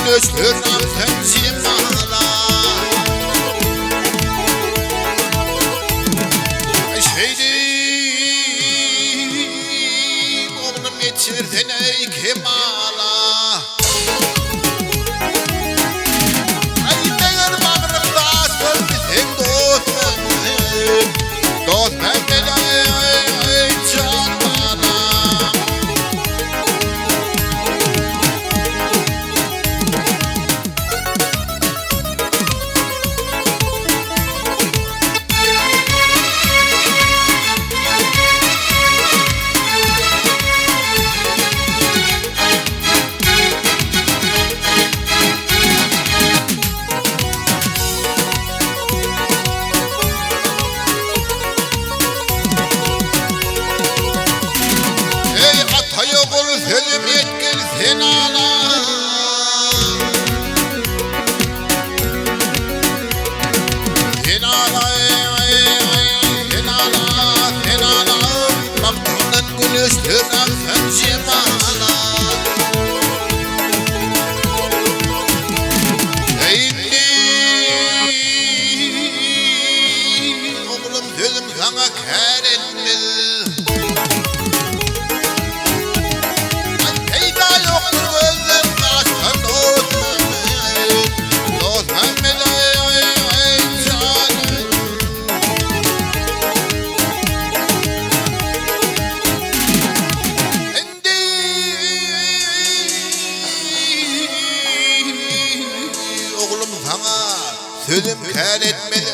Güneşler aksyn şemala. Şeýdip oglum ýetişirsen eý kemala. Aý meger bagrym daş boldy seň dost Mämmet, dost Mämmet aý jan balam. Eý ataý ogul sözüm ýetgil sen ala. Sen ala sen ala sen ala Bagtymdan güneşler aksyn jemala. Eý oglum sözüm saňa kär etmez. Aý peýda ýokdur gözden gaçan dost Mämmet, dost Mämmet aý aý janym. Indi oglum saňa sözüm kär etmez.